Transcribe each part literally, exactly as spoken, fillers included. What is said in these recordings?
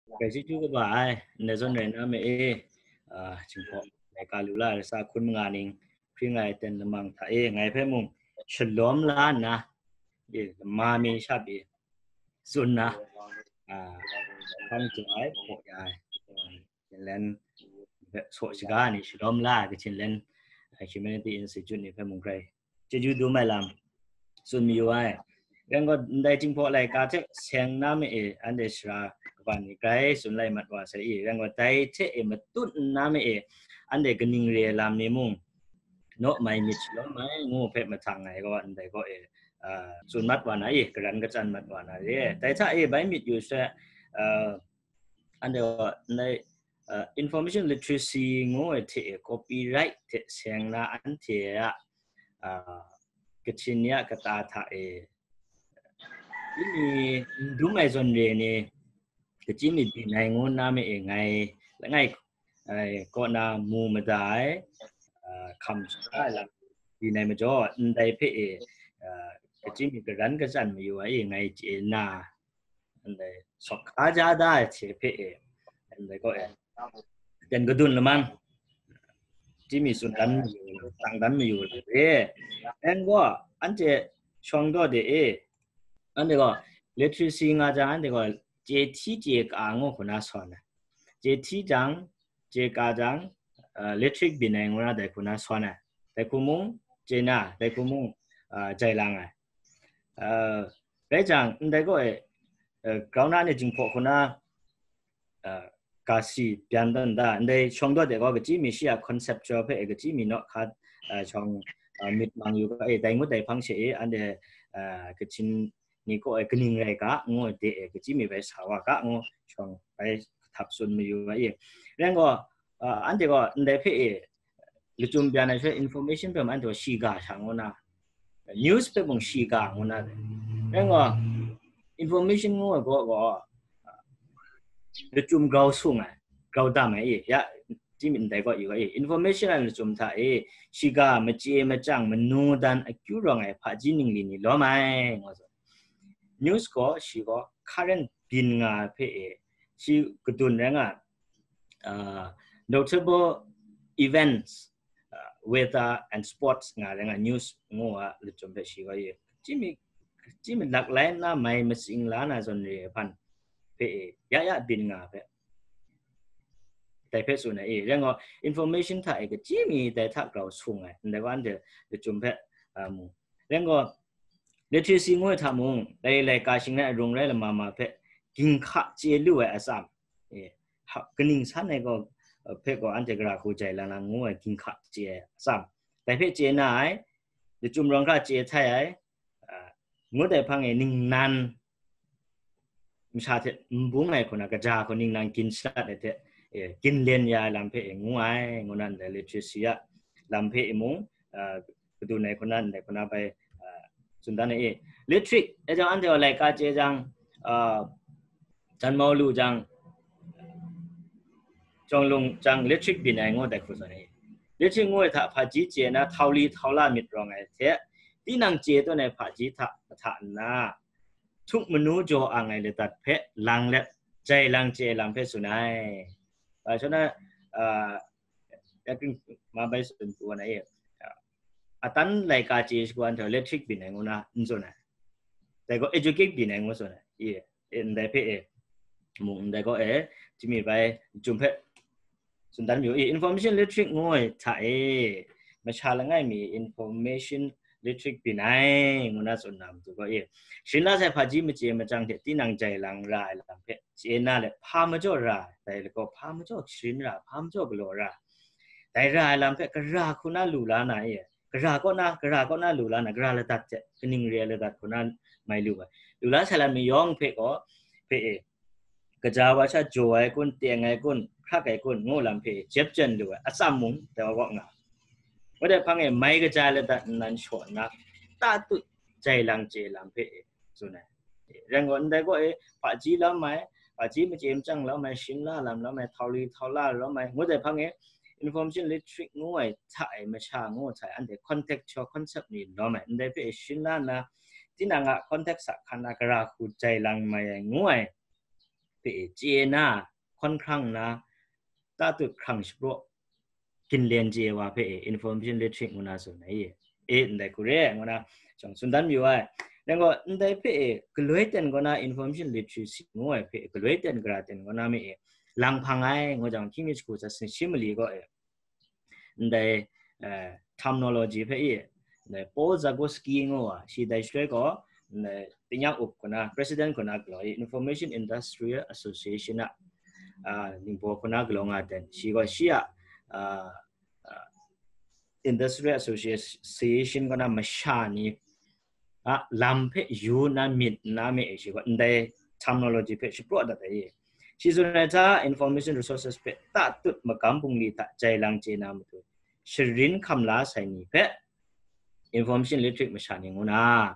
Gai chyeju kaba ai, ndai zawn rai na me e, a, Jinghpaw laika lu la ai sa hkun manga ning, hpring ai ten lamang hta e, ngai hpe mung shalawm la nna, e, lama mi sha pyi tsun na, a, hpang jaw ai, hpaw ya ai, Kachin Len hpe saw shaga ni shalawm la ai Kachin Len, a, Humanity Institute ni hpe mung grai chyeju dum ai lam tsun mayu ai. Rai gaw, ndai Jinghpaw laika hte seng na me e, anhte sara kaban ni grai tsun lai mat wa sai i, rai gaw, dai hte e matut nna me e, anhte kaning re ai lam ni mung, naw mai myit shalawm ai ngu hpe mahtang ai gaw, ndai gaw e, a, tsun mat wa na i, karan kachyan mat wa na re. Dai hta e bai myit yu she, a, anhte gaw, ndai, a, information literacy ngu ai hte e, copyright hte seng na anhte a, a, Kachin ni a kata hta e, Chyinmi n dum ai zawn re ni, Kachyinmi byin ai ngu nna me e ngai, langai, ai, kaw na mu mada ai, a, hkam shara ai lam byin ai majaw, ndai hpe e, a, Kachyinmi karan kachyan mayu ai e ngai chye na, ndai sawk hka ja da ai hte hpe e, ndai kaw e, ten kadun lamang, Chyinmi tsun dan mayu, tang dan mayu re. Rai gaw, anhte shawng daw de e, anhte gaw literacy nga jang, anhte gaw chye hti chye ka ngu hku na sawn ai. Chye hti jang, chye ka jang, a, literacy byin ai ngu na dai hku na sawn ai. Dai hku mung chye na, dai hku mung, a, jai lang ai. A, rai jang, ndai gaw e, a, grau na ni Jinghpaw hku na, a, ga si byan dan da, ndai shawng daw de gaw, Kachyinmi shi a conceptual hpe e, Kachyinmi naw hka, a, shawng, a, myit mang yu ga e, dai ngut dai hpang she e, anhte, a, Kachin ni kaw e kaning rai ga, ngu de e, Kachyinmi bai sa wa ga, ngu shawng bai hkap tsun mayu ga e. Rai gaw, a, anhte gaw ndai hpe e, lachyum byan ai hpe information hpe mung anhte gaw shiga sha ngu na, news hpe mung shiga ngu na, rai gaw, information ngu ai gaw, gaw, lachyum grau sung ai, grau dam ai e, ya, Chyinmi ndai gaw yu ga e, information ai lachyum hta e, shiga, machye, machyang, manu dan, akyu rawng ai hpaji ningli ni lawm ai, ngu ai. News gaw, shi gaw current byin nga ai hpe e, shi kadun rai nga, uh, notable events, uh, weather and sports nga rai nga, news ngu a lachyum hpe shi gaw e. Chyinmi, Chyinmi laklai nna mai matsing la na zawn re ai hpan hpe e, ya ya byin nga hpe. Dai hpe tsun ai e, rai gaw, information hta e Kachyinmi dai hta grau sung ai, ndai wa anhte lachyum hpe, a, mu. Rai gaw, literacy ngu ai hta mung, lai laika shing rai, arung rai lama ma hpe, ginhka chye lu ai atsam, e, ha, kaning san ai gaw, hpe gaw anhte gara hku jai lang lang ngu ai ginhka chye ai atsam, dai hpe chye na ai, lachyum rawng hkra chye htai ai, a, ngut ai hpang e ningnan masha hte n bung ai hku na, kaja hku ningnan gin shalat ai hte, e, gin len ya ai lam hpe e ngu ai, ngu na ndai literacy a lam hpe e mung, a, kadun ai hku na, ndai hku na bai, a, tsun dan ai e. Literacy e jang, anhte gaw laika chye jang, a, janmau lu jang, jawng lung jang literacy byin ai ngu dai hku zawn e. Literacy ngu ai hta hpaji chye na, htau li htau la myit rawng ai hte, tinang chye tawn ai hpaji hta mahta nna, htuk manu jaw ang ai ladat hpe lang let, jai lang chye ai lam hpe tsun ai. Bai shaw na, a, ya kring ma bai tsun pru ai e, a, atan laika chye shagu anhte literacy byin ai ngu na n tsun ai. Dai gaw educate byin ai ngu tsun ai. E, e, ndai hpe e, mung ndai gaw e, Chyinmi bai lachyum hpe tsun dan mayu i, information literacy ngu ai hta e, masha langai mi information literacy byin ai ngu na tsun na matu gaw e, sharin la sai hpaji machye machyang hte tinang jai lang ra ai lam hpe chye na let, hpa majaw ra ai, dai lagaw hpa majaw sharin ra, hpa majaw galaw ra, dai ra ai lam hpe gara hku na lu la na e, gara kaw na, gara kaw na lu la na, gara ladat hte kaning re ai ladat hku na mai lu ai. Lu la sai lam mi yawng hpe gaw, hpe e, kaja wa sha jaw ai kun, teng ai kun, hkrak ai kun, ngu lam hpe jep jen lu ai, atsam mung dai wa kaw nga. Wa dai hpang e mai kaja ladat nnan shaw nna, tatut jai lang chye lam hpe e, tsun ai. Rai gaw, ndai gaw e, hpaji lam ai, hpaji machye machyang lam ai, sharin la lam lam ai, htau li htau la lam ai, ngu dai hpang e, information literacy ngu ai hta e, masha ngu ai hta e, anhte contextual concept ni lawm ai, ndai hpe e sharin la nna, tinang a context a hkan na gara hku jai lang mai ai ngu ai, hpe e chye na, hkawn hkrang nna, tatut hkrang shapraw ginlen chye wa hpe e information literacy ngu na tsun ai e. E ndai hku re ngu na jang tsun dan yu ai. Rai gaw, ndai hpe e galoi ten kaw na information literacy ngu ai hpe e galoi ten gara ten kaw na me e lang hpang ai ngu jang, hkying mi shagu sa sing shi mali gaw e ndai, eh, terminology hpe i, ndai Paul Zagorski ngu wa, shi dai shaloi gaw, ndai tingnyang up kaw na, president kaw na galaw i, Information Industrial Association a, ah, ningbaw kaw na galaw nga ten, shi gaw shi a, ah, ah, Industrial Association kaw na masha ni a lam hpe yu na myit na me e shi gaw, ndai terminology hpe shapraw dat ai. Shi tsun ai hta, information resources hpe tatut magam bungli hta jai lang chye na matu, sharin hkam la sai ni hpe information literacy masha ni ngu na,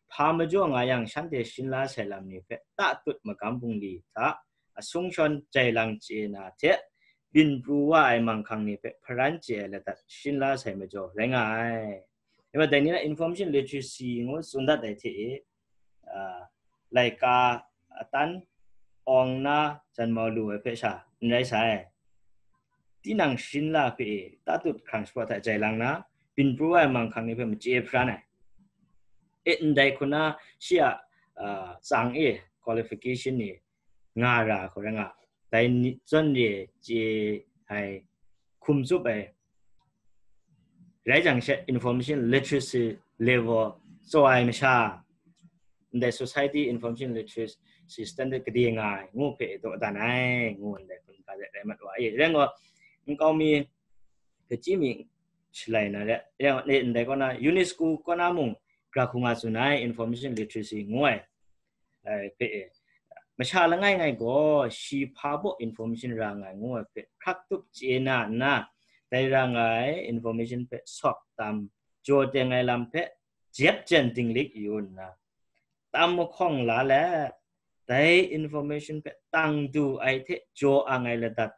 hpa majaw nga yang shanhte shin la sai lam ni hpe tatut magam bungli hta asung shawn jai lang chye na hte, byin pru wa ai manghkang ni hpe hparan chye ai ladat shin la sai majaw rai nga ai. Rai wa, dai ni na information literacy ngu tsun dat ai hte e, ah, laika atan awng na janmau lu ai hpe sha n rai sai. Tinang shin la hpe e tatut hkrang shapraw hta jai lang na, byin pru ai manghkang ni hpe machye hparan ai. E ndai hku na shi a, ah, tsang e qualification ni nga ra hku rai nga, dai ni zawn re chye ai, hkum tsup ai, rai jang she information literacy level tsaw ai masha, ndai society information literacy standard gade nga ai ngu hpe daw dan ai ngu ndai hkun ga let rai mat wa e. Rai gaw, nkau mi hpe chyi mi shalai na re, rai gaw, ndai kaw na UNESCO kaw na mung gra hku nga tsun ai information literacy ngu ai. Ai, hpe e, masha langai ngai gaw shi hpa baw information ra nga ai ngu ai hpe hkrak tup chye na nna, dai ra nga ai information hpe sawk tam, jaw teng ai lam hpe jep jen dinglik yu nna, tam mahkawng la let, dai information hpe tang du ai hte jaw ang ai ladat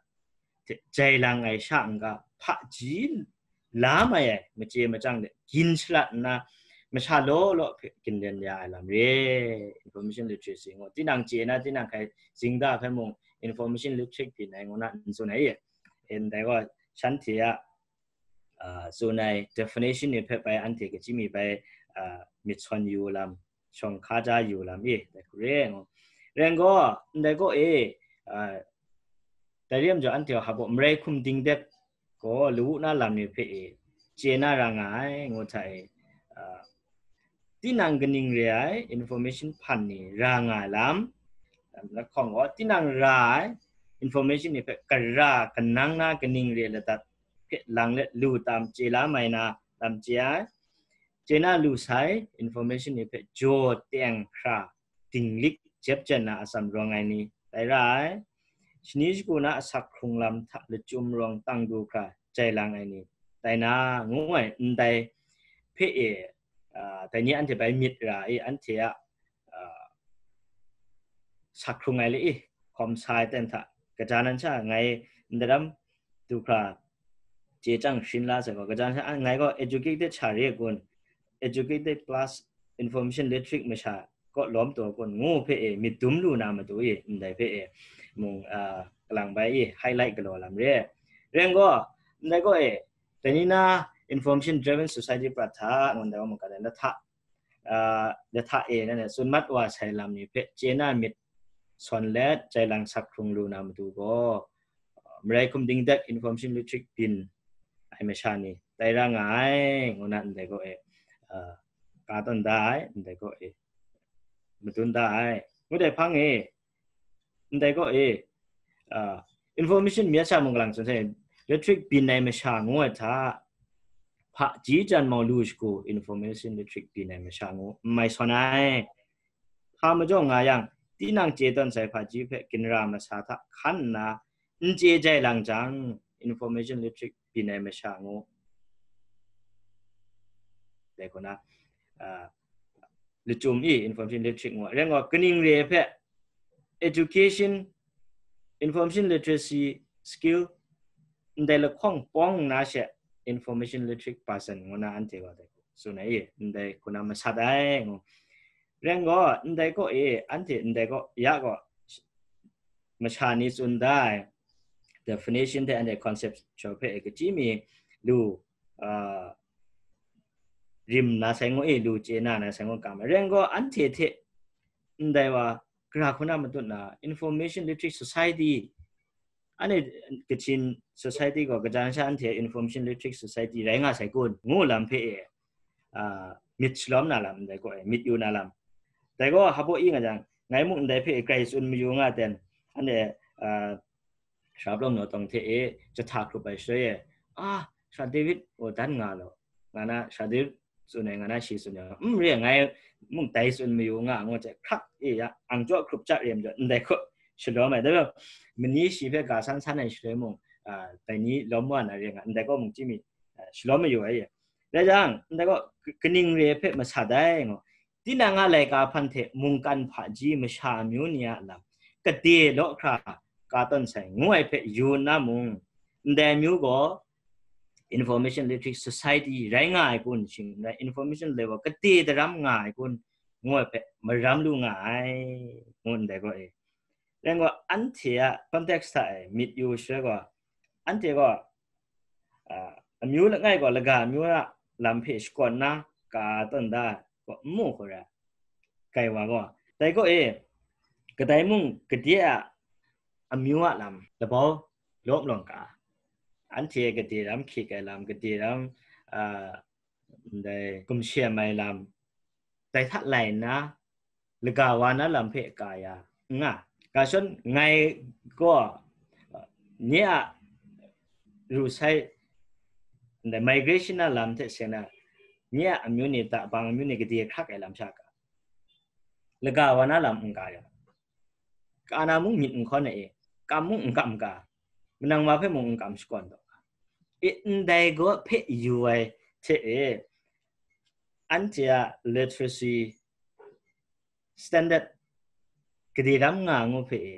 hte jai lang ai sha n-ga, hpaji la mai ai machye machyang de gin shalat nna, masha law law hpe ginlen ya ai lam re. Information literacy ngu, tinang chye na, tinang hkai zingda hpe mung information literacy byin ai ngu na n tsun ai e. Ndai gaw, shanhte a, ah, tsun ai definition ni hpe bai anhte kachyi mi bai, ah, myit sawn yu lam, shawng hkaja yu lam e, dai hku re ngu. Rai gaw, ndai gaw e, ah, dai re ai majaw anhte hpa baw marai hkum dingdek gaw lawu na lam ni hpe e chye na ra nga ai ngu hta e, ah, tinang kaning re ai information hpan ni ra nga ai lam, lahkawng gaw tinang ra ai information ni hpe gara kanang na kaning re ladat hpe lang let lu tam chye la mai na lam chye ai. Chye na lu sai information ni hpe jaw teng hkra dinglik jep jen na atsam rawng ai ni tai ra ai. Shani shagu na asak hkrung lam hta lachyum rawng tang du hkra jai lang ai ni tai na ngu ai ndai hpe e, ah, dai ni anhte bai myit ra e, anhte a, ah, sak hkrung ai le e, hkawm sa ai ten hta, kaja nan sha ngai ndaram du hkra chye chyang sharin la sai gaw, kaja nan sha ngai gaw educated sha re kun, educated plus information literacy masha kaw lawm taw kun ngu hpe e myit dum lu na matu e, ndai hpe e mung, ah, kalang bai e highlight galaw lam re. Rai gaw, ndai gaw e, dai ni na information driven society prat hta ngun dai wa mungkan ai lahta, ah, lahta e na tsun mat wa sai lam ni hpe chye na myit sawn let jai lang sak hkrung lu na matu gaw, ah, marai hkum dingdek information literacy byin ai masha ni tai ra nga ai ngu na ndai gaw e, ah, ka tawn da ai, ndai gaw e madun da ai. Ngu dai hpang e, ndai gaw e, ah, information myit sha mung kalang tsun sai, literacy byin ai masha ngu ai hta, hpaji janmau lu shagu information literacy byin ai masha ngu n mai sawn ai. Hpa majaw nga yang, tinang chye tawn sai hpaji hpe ginra masa hta hkan nna n chye jai lang jang, information literacy byin ai masha ngu. Dai hku na, ah, lachyum i information literacy ngu ai. Rai gaw, kaning re ai hpe education, information literacy skill, ndai lahkawng pawng na she information literacy person ngu na anhte gaw dai tsun ai i, ndai hku na masat ai ngu. Rai gaw, ndai gaw e, anhte ndai gaw, ya gaw, masha ni tsun da ai definition hte anhte conceptual hpe e kachyi mi lu, uh, rim na sai ngu e, lu chye na na sai ngu kam. Ren gaw anhte hte ndai wa gara hku na matut na information literacy society, anhte Kachin society gaw kajan sha anhte information literacy society rai nga sai kun ngu lam hpe e, uh, myit shalawm na lam ndai gaw e, myit yu na lam. Dai gaw hpa i nga jang, ngai mung ndai hpe grai tsun mayu nga ten, anhte, uh, Sha Blawng Naw Tawng hte e jahta hkrup ai shaloi e, ah, Sha David, o, dan nga law, nga na, Sha David tsun ai nga na, shi tsun ai, n re, ngai mung dai tsun mayu nga, ngu hte hkrak e ya, ang jaw hkrup ja re majaw, ndai hku shalawm ai. Dai gaw, mani shi hpe ga san san ai shaloi mung, ah, dai ni lawm wa na re nga, ndai gaw mung chyi mi, ah, shalawm mayu ai. Rai jang, ndai gaw, k-, kaning re hpe masat ai ngu, tinang a laika hpan hte mungkan hpaji masha amyu ni a lam, kade law hkra ka tawn sai ngu ai hpe yu nna mung, ndai amyu gaw information literacy society rai nga ai kun, shing rai information level kade daram nga ai kun, ngu ai hpe maram lu nga ai, ngu ndai gaw e. Rai gaw, anhte a context hta e myit yu shaloi gaw, anhte gaw, ah, amyu langai gaw laga amyu a lam hpe shakawn na ka tawn da gaw, n mu hkau ra, kai wa gaw. Dai gaw e, kadai mung kade a amyu a lam labau lawm lawng ka, anhte kade ram hkyik ai lam, kade ram, ah, ndai gumshem ai lam, dai hta lai nna, laga wa na lam hpe ka ya nga. Ga shon ngai gaw, nye a ru sai, ndai migration na lam hte seng na, nye a amyu ni hta bang amyu ni kade hkrak ai lam sha ka, laga wa na lam n ka ya. Ka na mung myit n hkawn ai e, kam mung n kam ka, manang wa hpe mung n kam shakawn taw. E, ndai gaw hpe yu ai hte e, anhte a literacy standard kade ram nga ngu hpe e,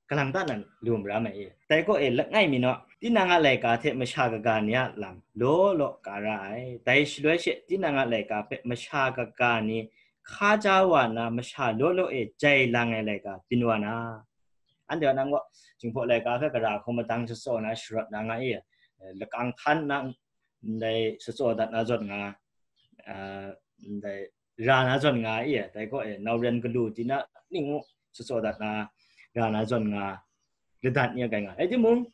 kalang ta nan lu maram ai e. Dai gaw e, langai mi naw, tinang a laika hte masha kaga ni a lam law law ka ra ai. Dai shaloi she, tinang a laika hpe masha kaga ni hkaja wa na, masha law law e jai lang ai laika byin wa na. Anhte a nang gaw, Jinghpaw laika hpe gara hku madang shatsaw na sharawt na nga e, lakang hkan na ndai shatsaw dat na zawn nga, ah, ndai ra na zawn nga e, dai gaw e, nau ren galu ti na ning u shatsaw dat na ra na zawn nga, ladat ni a kai nga. Rai timung,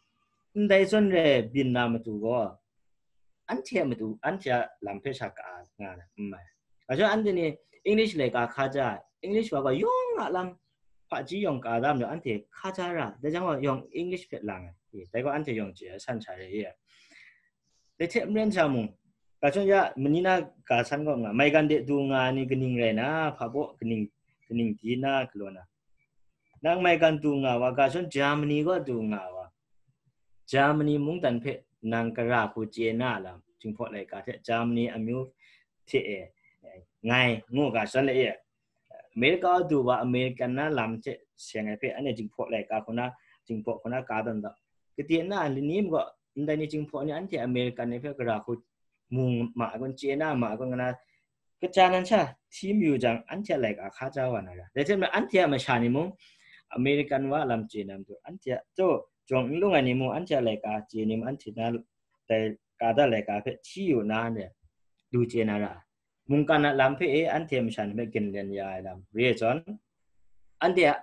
ndai zawn re byin na matu gaw, anhte a matu, anhte a lam hpe sha ka nga na, n mai. Ga shon anhte ni English laika hkaja, English wa gaw yawng a lam, hpaji yawng ka da majaw, anhte hkaja ra, dai jang gaw yawng English hpe lang ai, dai gaw anhte yawng chye ai san sha re e. Dai hte maren sha mung, ga shon ya, mani na ga san gaw nga, maigan de du nga ni kaning rai na, hpa baw kaning, kaning di na galaw na. Nang maigan du nga wa, ga shon Germany gaw du nga wa. Germany mungdan hpe nang gara hku chye na lam, Jinghpaw laika hte Germany amyu hte e, ngai ngu ga shon le e. America du wa, American na lam hte seng ai hpe, anhte Jinghpaw laika hku na, Jinghpaw hku na ka tawn taw. Kade na lani majaw, ndai ni Jinghpaw ni anhte American ni hpe gara hku mu ma ai kun, chye na ma ai kun, nga na, kaja nan sha hti mayu jang, anhte a laika hkaja wa na ra. Dai hte maren anhte a masha ni mung, American wa lam chye na matu, anhte a, taw, jawng n lung ai ni mung, anhte a laika chye ni mung, anhte na dai ka da laika hpe hti yu na ne, lu chye na ra. Mungkan a lam hpe e, anhte masha ni hpe ginlen ya ai lam re ai zawn, anhte a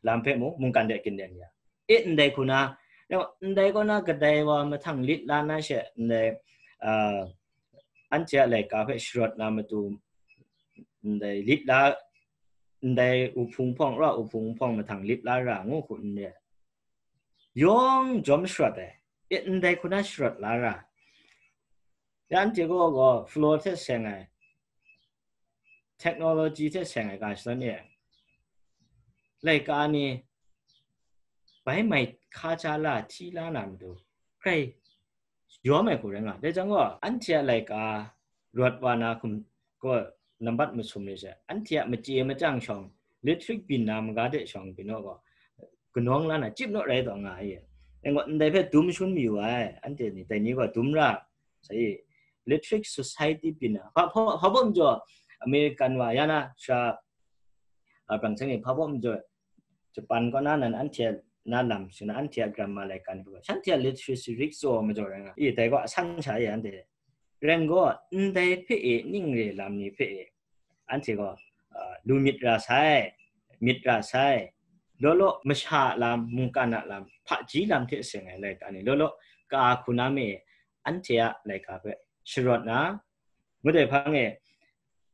lam hpe mung mungkan de ginlen ya. E, ndai hku na, ndai kaw na kadai wa mahtang lit la na she, ndai, ah, anhte a laika hpe sharawt na matu, ndai lit la, ndai uhpung hpawng, ra uhpung hpawng mahtang lit la ra ngu hku n re. Yawng jawm sharawt ai, e, ndai hku na sharawt la ra. Ya anhte gaw, gaw flow hte seng ai, technology hte seng ai ga shadawn e, laika ni bai mai hkaja la, hti la na matu, grai yawm ai hku rai nga. Dai jang gaw, anhte a laika rawt wa na hkum gaw, nambat masum ni she, anhte a machye machyang shawng, literature byin na maga de shawng byin naw gaw, kanawng la na chyip naw rai taw nga ai. Dai gaw, ndai hpe dum shun mayu ai, anhte ni, dai ni gaw dum ra, sai, literature society byin na, hpa, hpa, hpa bawm jaw, American wa, ya na, sha, a, brang hte ni, hpa bawm jaw, Japan kaw na nan anhte a na lam, suna anhte a grammar laikan hpe gaw, shanhte a literacy rik tsaw majaw rai nga. I, dai gaw asan sha e anhte. Ren gaw, ndai hpe e ning re lam ni hpe e, anhte gaw, ah, lu myit ra sai, myit ra sai. Law law masha a lam, mungkan a lam, hpaji lam hte seng ai laika ni, law law ka hku na me e, anhte a laika hpe sharawt na, ngut ai hpang e,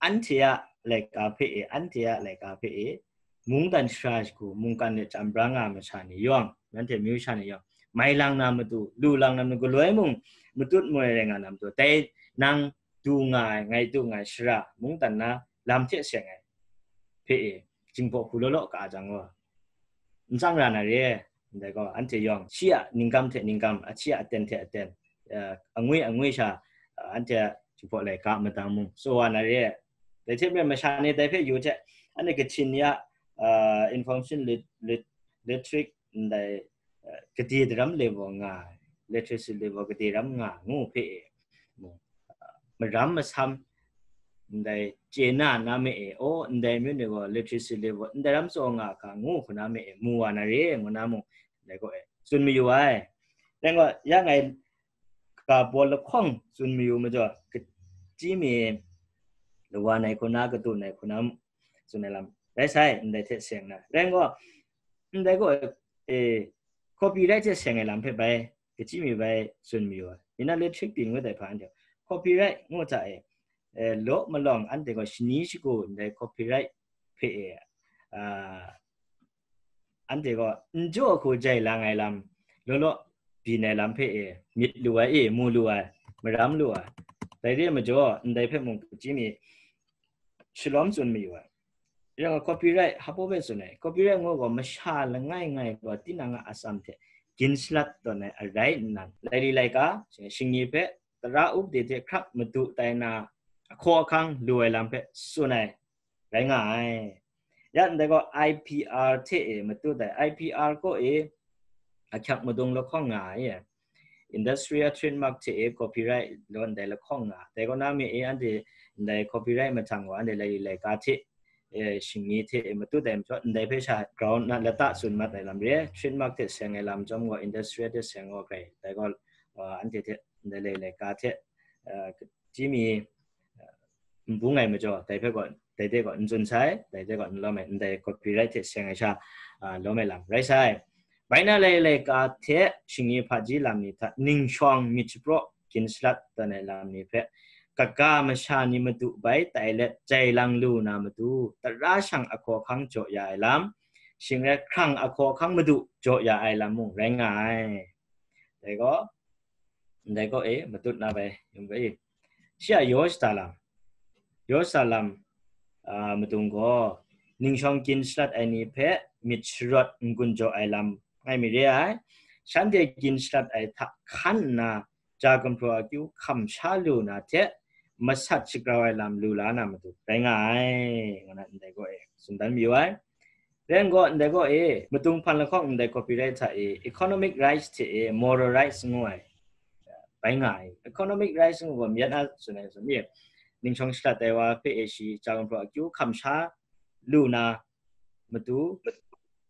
anhte a laika hpe e, anhte a laika hpe e, mungdan shara shagu, mungkan de chyam bra nga ai masha ni yawng, nanhte myu sha ni yawng, mai lang na matu, lu lang na matu, galoi mung matut moi rai nga na matu, dai nang du nga ai, ngai du nga ai shara, mungdan na lam hte seng ai hpe e, jinghpaw hku law law ka jang gaw, n tsang ra na re, ndai gaw, anhte yawng, shi a ningkam hte ningkam, ahti a aten hte aten, eh, angwi angwi sha, eh, anhte a jinghpaw laika madang mung, tsaw wa na re. Dai hte maren masha ni dai hpe yu hte, anhte Kachin ya, eh, information lit-, lit-, literacy ndai, eh, gade daram level nga, literacy level gade ram nga ngu hpe e, mu, eh, maram masam, ndai chye na na me e, o, ndai amyu ni gaw literacy level ndai ram tsaw nga hka ngu hku na me e, mu wa na re, ngu na mung, ndai gaw e, tsun mayu ai. Dai gaw, ya ngai ga baw lahkawng tsun mayu majaw, kachyi mi lawa nai hku na, kadu nai hku na, tsun ai lam rai sai, ndai hte seng na. Rai gaw, ndai gaw, e, copyright hte seng ai lam hpe bai, kachyi mi bai tsun mayu ai. Mina literacy ngut ai hpa anhte, copyright ngu hta e, e, law malawng anhte gaw shani shagu ndai copyright hpe e, a, anhte gaw n jaw hku jai lang ai lam, law law byin ai lam hpe e, myit lu ai e, mu lu ai, maram lu ai. Dai re ai majaw, ndai hpe mung kachyi mi shalawm tsun mayu ai. Yang a copyright hpaw hpe tsun ai. Copyright ngu gaw masha langai ngai gaw tinang a atsam hte gin shalat tawn ai arai nnan, laili laika, shingni hpe, tara upde hte hkrap madu tai na, ahkaw ahkang lu ai lam hpe tsun ai, rai nga ai. Ya ndai gaw I P R hte e matut ai, I P R kaw e ahkyak madung lahkawng nga ai, industrial trademark hte e copyright law ndai lahkawng nga. Dai kaw na mi e anhte ndai copyright mahtang gaw anhte lai laika hte, e, shingni hte e matut ai majaw, ndai hpe sha ground na lata tsun mat ai lam re, trademark hte seng ai lam chyawm gaw, industrial hte seng gaw grai, dai gaw, a, anhte hte ndai lai laika hte, a, kachyi mi, a, n bung ai majaw, dai hpe gaw, dai de gaw n tsun sai, dai de gaw n lawm ai, ndai copyright hte seng ai sha, a, lawm ai lam rai sai. Bai na lai laika hte shingni hpaji lam ni hta ningshawng myit shapraw gin shalat tawn ai lam ni hpe, kaga masha ni madu bai tai let jai lang lu na matu, tara shang ahkaw ahkang jaw ya ai lam, shing rai hkrang ahkaw ahkang madu jaw ya ai lam mung rai nga ai. Dai gaw, ndai gaw e, matut na bai, yung bai. Shi a yaw shada lam, yaw shada lam, a, madung gaw, ningshawng gin shalat ai ni hpe myit sharawt n-gun jaw ai lam ngai mi re ai. Shanhte gin shalat ai hta hkan nna, ja gumhpraw akyu hkam sha lu na hte, masat shagrau ai lam lu la na matu rai nga ai, ngu na ndai gaw e, tsun dan mayu ai. Ren gaw, ndai gaw e, madung hpan lahkawng ndai copyright hta e, economic rights hte e, moral rights ngu ai, bai nga ai. Economic rights ngu gaw, myit na tsun ai, tsun ni, ningshawng shalat ai wa hpe e shi, ja gumhpraw akyu hkam sha lu na matu,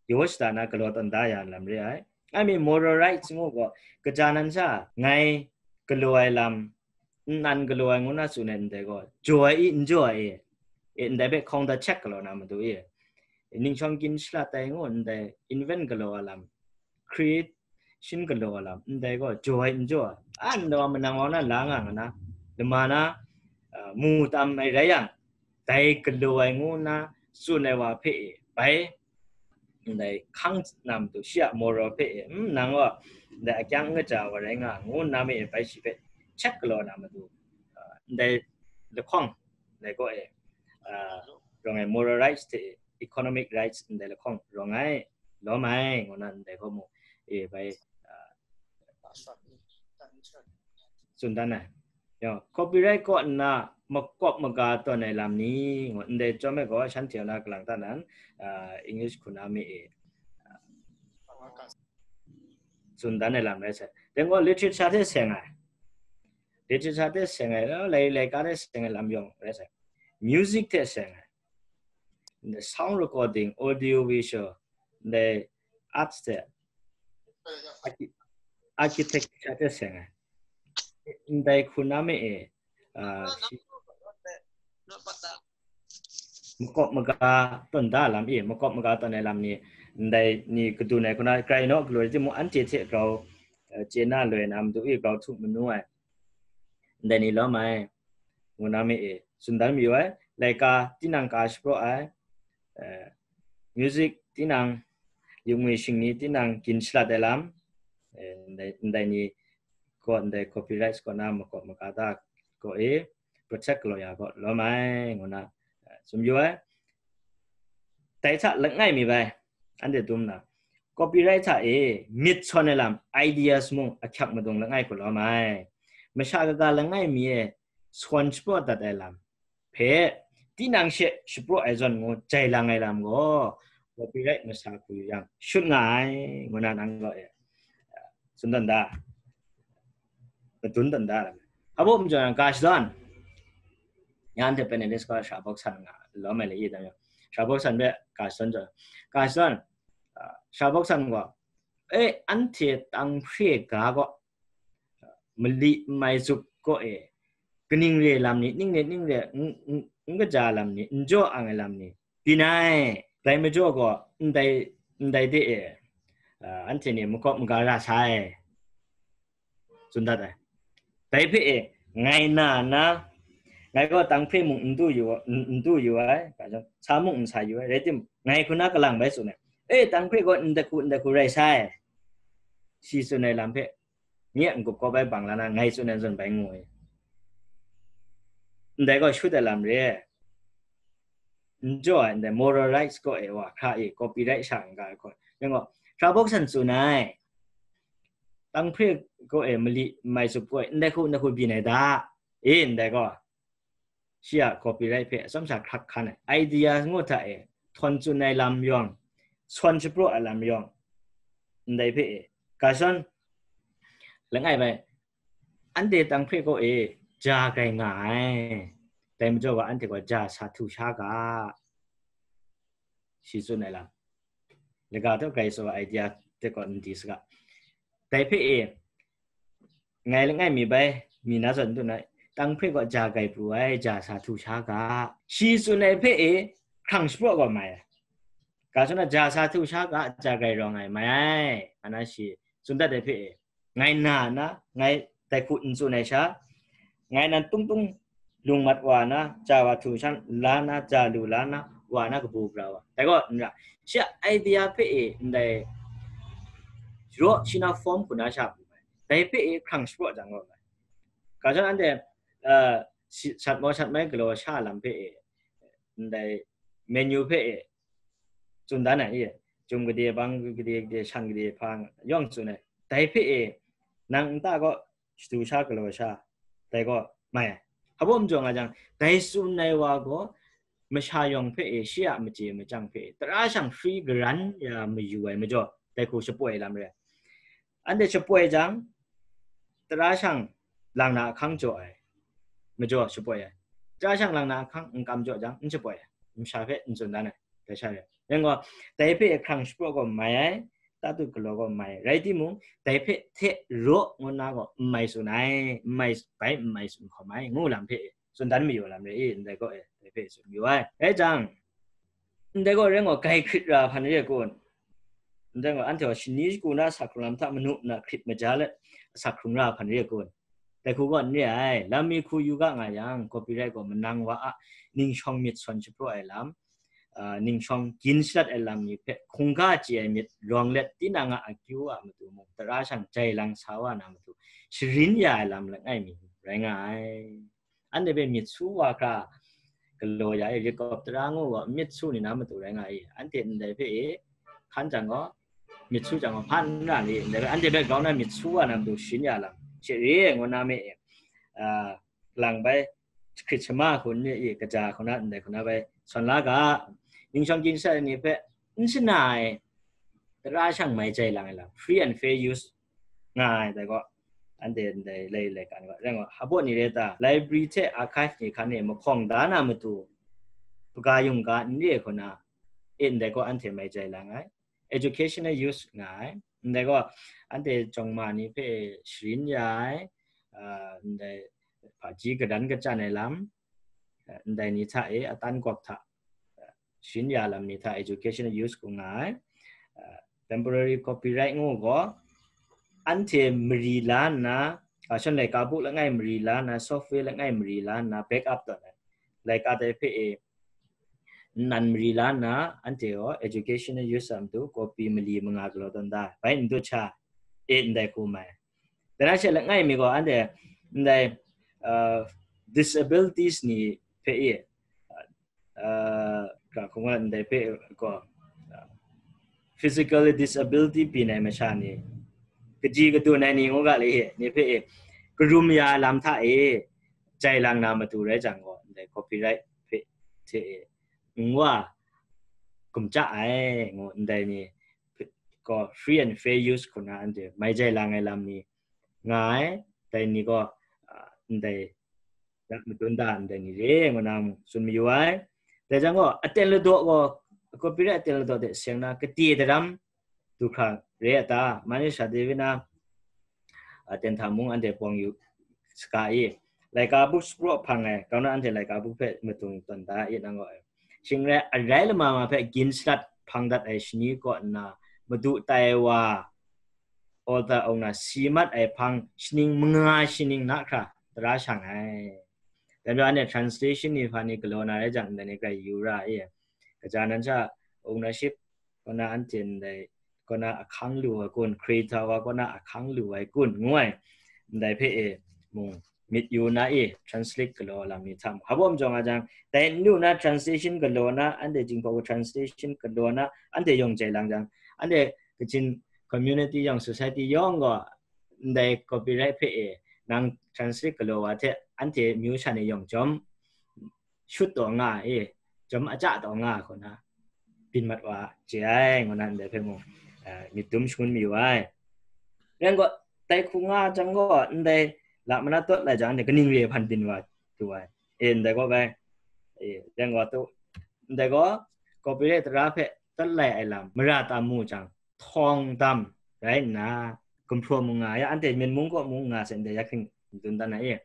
yaw shada na galaw tawn da ya lam re ai. Ai mi moral rights ngu gaw, kaja nan sha, ngai galaw ai lam, nnan galaw ai ngu na tsun ai ndai gaw, jaw ai i, n jaw ai i, e, ndai hpe hkawng da check galaw na matu i, ningshawng gin shalat ai ngu ndai, invent galaw ai lam, creation galaw ai lam, ndai gaw jaw ai n jaw ai, a, ndai wa manang wa na la nga nga na, lama na, a, mu tam ai rai yang, dai galaw ai ngu nna tsun ai wa hpe e, bai, ndai hkang na matu shi a moral hpe e, mm, nang gaw ndai akyang n kaja wa rai nga, ngu nna me e, bai shi hpe check galaw na matu, a, ndai lahkawng, ndai gaw e, a, rawng ai moral rights hte e, economic rights ndai lahkawng rawng ai, lawm ai, ngu na ndai gaw mu, e, bai, a, tsun dan ai. Yawng, copyright kaw nna makawp maga tawn ai lam ni, ngu ndai chyawm ai gaw, shanhte na kalang ta nan, a, English hku na mi e, a, tsun dan ai lam rai sai. Dai gaw literature hte seng ai. Literature hte seng ai, lai laika hte seng ai lam yawng rai sai. Music hte seng ai. The sound recording, audio visual, ndai arts hte archi- architecture hte seng ai. Ndai hku na me e, a, shi- makawp maga tawn da lam e, makawp maga tawn ai lam ni, ndai ni kadun ai hku na, grai naw galaw rai timung, anhte hte grau, eh, chye na loi na matu e grau htuk manu ai, ndai ni lawm ai, ngu na me e, tsun dan mayu ai, laika tinang ka shapraw ai, eh, music tinang, yungwi shingni tinang gin shalat ai lam, eh, ndai, ndai ni kaw, ndai copyright kaw na makawp maga ta kaw e, protect galaw ya kaw lawm ai, ngu na, eh, tsun yu ai. Dai hta langai mi bai, anhte dum na, copyright hta e myit sawn ai lam, ideas mung ahkyak madung langai hku lawm ai. Masha kaga langai mi e sawn shapraw dat ai lam hpe, tinang she shapraw ai zawn ngu jai lang ai lam gaw, copyright masa hku yang shut nga ai, ngu na nang gaw e, tsun dan da, madun dan da. Hpa baw majaw yang, ga shadawn, yan hte panelist gaw shabawk san nga lawm ai le i dan yang, shabawk san hpe ga shadawn jaw, ga shadawn, ah, shabawk san gaw, e, anhte tang hpre ga gaw, mali mai zup kaw e, kaning re lam ni, ning re, ning re, n, n, n kaja lam ni, n jaw ang ai lam ni, byin ai. Dai majaw gaw, ndai, ndai de e, a, anhte ni makawp maga ra sai, tsun dat ai. Dai hpe e, ngai na na, ngai gaw tang hpre mung n du yu, n, n du yu ai, sa mung n sa yu ai, rai timung, ngai hku na kalang bai tsun ai. E, tang hpre gaw ndai hku, ndai hku rai sai, shi tsun ai lam hpe, nye n-gup kawp ai bang la na, ngai tsun ai zawn bai ngu ai. Ndai gaw shut ai lam re. N jaw ai, ndai moral rights kaw e wa hkra e, copyright sha n ga ai hkaw. Yang gaw, shabawk san tsun ai, tang hpre kaw e, mali mai zup kaw e, ndai hku, ndai hku byin ai da. E, ndai gaw, shi a copyright hpe atsawm sha hkrak hkan ai, idea ngu hta e, htawn tsun ai lam yawng, sawn shapraw ai lam yawng, ndai hpe e, ga shadawn langai bai, anhte tang hpre kaw e, ja grai nga ai, dai majaw gaw anhte gaw ja sa htu sha ga, shi tsun ai lam. Laga taw grai tsaw ai idea hte gaw n di saga. Dai hpe e, ngai langai mi bai, mi na zawn n dun ai, tang hpre gaw ja grai pru ai, ja sa htu sha ga. Shi tsun ai hpe e, hkrang shapraw gaw mai ai. Ga shadawn na, ja sa htu sha ga, ja grai rawng ai, mai ai, nga na shi tsun dat ai hpe e, ngai na na, ngai dai hku n tsun ai sha, ngai nan tung tung lung mat wa na, ja wa htu shan la na, ja lu la na, wa na kabu gara wa. Dai gaw n ra, shi a idea hpe e ndai raw shi na form hku na sha pru ai. Dai hpe e hkrang shapraw jang gaw mai. Ga shadawn anhte, uh, shi-, shat maw shat mai galaw sha lam hpe e, ndai menu hpe e, tsun dan ai, i, jum gade, bang gade, gade, shan gade, hpa yawng tsun ai. Dai hpe e, nang nta gaw shadu sha galaw sha, dai gaw mai ai. Hpa baw majaw nga jang, dai tsun ai wa gaw, masha yawng hpe e, shi a machye machyang hpe e, tara shang free grant ya mayu ai majaw, dai hku shapoi ai lam re ai. Anhte shapoi jang, tara shang lang na ahkang jaw ai majaw shapoi ai. Tara shang lang na ahkang n kam jaw jang, n shapoi ai. Masha hpe n tsun dan ai, dai sha re. Yang gaw, dai hpe hkrang shapraw gaw mai ai, tatu galaw gaw mai ai. Rai timung, dai hpe hte raw ngu na gaw n mai tsun ai, n mai bai, n mai tsun hkawm ai, ngu lam hpe tsun dan mayu lam re i, ndai gaw e, dai hpe tsun mayu ai. Rai jang, ndai gaw rai gaw, grai hkrit ra hpan re kun? Ndai gaw, anhte gaw shani shagu na asak hkrung lam hta manu na hkrit maja let asak hkrung ra hpan re kun? Dai hku gaw n re ai. Lam mi hku yu ga nga yang, copyright gaw manang wa a ning shawng myit sawn shapraw ai lam, a, ning shawng gin shalat ai lam ni hpe hkungga chye ai myit rawng let, tinang a akyu a matu mung, tara shang jai lang sa wa na matu, sharin ya ai lam langai mi rai nga ai. Anhte hpe myit su wa hkra galaw ya e, rikawp tara ngu wa myit su ni na matu rai nga e. Anhte ndai hpe e, hkan jang gaw, myit su jang gaw, hpa n ra ni, ndai hpe anhte hpe grau na myit su wa na matu sharin ya lam, she re ngu na me e, a, lang bai, hkrit shama hku n re i, kaja hku na, ndai hku na bai sawn la ga, ning shawng gin shalat ai ni hpe n shana ai, tara shang mai jai lang ai lam, free and fair use nga ai, dai gaw, anhte ndai lai, lai kan gaw, rai gaw, hpa baw ni re ta, library hte archive ni hkan e mahkawng da na matu, hpaga yungga n re hku na, e ndai gaw anhte mai jai lang ai. educational use nga ai. Ndai gaw, anhte jawng ma ni hpe sharin ya ai, ah, ndai hpaji gadan kachyan ai lam, ah, ndai ni hta e, atan gawp hta, ah, sharin ya lam ni hta educational use ku nga ai. Ah, temporary copyright ngu gaw, anhte mari la nna, ah, shan laika buk langai mari la nna, software langai mari la nna, backup tawn ai. Laika tai hpe e, nnan mari la nna, anhte gaw educational use a matu copy mali manga galaw tawn da ai. Bai n dut sha, e ndai hku mai. Dana she langai mi gaw, anhte ndai, uh, disabilities ni hpe e, uh, ka hkungga ndai hpe gaw, uh, physical disability byin ai masha ni, kaji kadun ai ni ngu ga le e, ni hpe e, karum ya lam hta e, jai lang na matu rai jang gaw, ndai copyright hpe hte e, n wa gumja ai ngu, ndai ni gaw free and fair use hku na anhte mai jai lang ai lam ni nga ai, dai ni gaw, ah, ndai ya madun da ndai ni re ngu na mung tsun mayu ai. Dai jang gaw, aten ladaw gaw, copyright aten ladaw de seng na, kate daram du hkra re a ta? Mani sha de vina, a, ten hta mung anhte pawng yu saga i, laika buk shapraw hpang ai, kau na anhte laika buk hpe madung tawn da i nang gaw, shing rai, arai lama ma hpe gin shalat hpang dat ai shani kaw nna, madu tai wa, author aung na si mat ai hpang shaning manga shaning na hkra tara shang ai. Dai majaw anhte translation ni hpa ni galaw na rai jang, ndai ni grai yu ra i, kaja nan sha ownership kaw na anhte ndai kaw na ahkang lu ai kun, creator wa kaw na ahkang lu ai kun, ngu ai, ndai hpe e mung myit yu na i, translate galaw lam ni hta mung. Hpa bawm jawng a jang, dai n lu na translation galaw na, anhte Jinghpaw hku translation galaw na, anhte yawng jai lang jang, anhte Kachin community yawng, society yawng gaw, ndai copyright hpe e, nang translate galaw wa hte, anhte myu sha ni yawng chyawm, shut taw nga e, chyawm aja taw nga hku na, byin mat wa chye ai, ngu na ndai hpe mung, eh, myit dum shangun mayu ai. Ren gaw, dai hku nga jang gaw, ndai la mana tawt lai jang, ndai kaning re hpan byin wa du ai. E, ndai gaw bai, e, ren gaw tu, ndai gaw, copyright tara hpe tawt lai ai lam, mara tam mu jang, htawng dam rai nna, gumhpraw mung nga ya, anhte Myen mung kaw mung nga sai ndai ya hking dun dan ai e.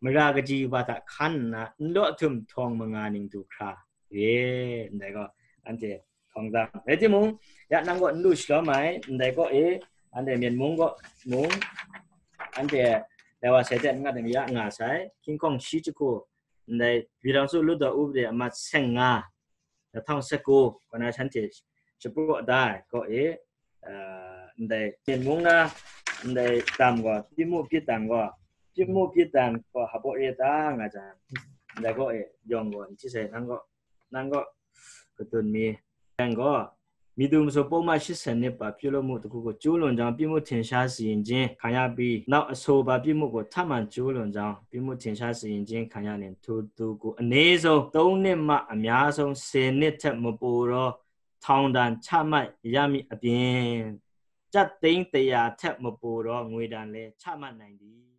Mara kaji wa hta hkan nna, n law htum htawng manga ning du hkra re, ndai gaw, anhte htawng dam. Rai timung, ya nang gaw n lu shalawm ai, ndai kaw e, anhte Myen mung kaw mung, anhte dai wa sai hte n ngat ai ya nga sai, hkying hkawng shi jahku, ndai ပြည်ထောင်စုလွှတ်တော်ဥပဒေအမှတ်ဆယ့်ငါး, နှစ်ထောင်ဆယ့်ကိုး ခုနက shanhte shapraw da ai kaw e, ah, ndai Myen mung na, ndai dam gaw, ပြစ်မှုပြစ်ဒဏ် gaw, ပြစ်မှုပြစ်ဒဏ် gaw, hpaw re ta nga jang, ndai kaw e, yawng gaw, n hti sai, nang gaw, nang gaw, kadun mi, yang gaw, မည်သူမဆို ပုဒ်မရှစ်ဆယ့်နှစ်ပါ ပြုလုပ်မှုတစ်ခုကို ကျူးလွန်ကြောင်း ပြစ်မှုထင်ရှားစီရင်ခြင်းခံရပြီး နောက်အဆိုပါပြစ်မှုကို ထပ်မံကျူးလွန်ကြောင်း ပြစ်မှုထင်ရှားစီရင်ခြင်းခံရလျှင် ထိုသူကို အနည်းဆုံးသုံးနှစ်မှ အများဆုံးဆယ်နှစ်ထက်မပိုသော ထောင်ဒဏ်ချမှတ်ရမည်အပြင် ကျပ်သိန်းတစ်ရာထက်မပိုသော ငွေဒဏ်လည်းချမှတ်နိုင်သည်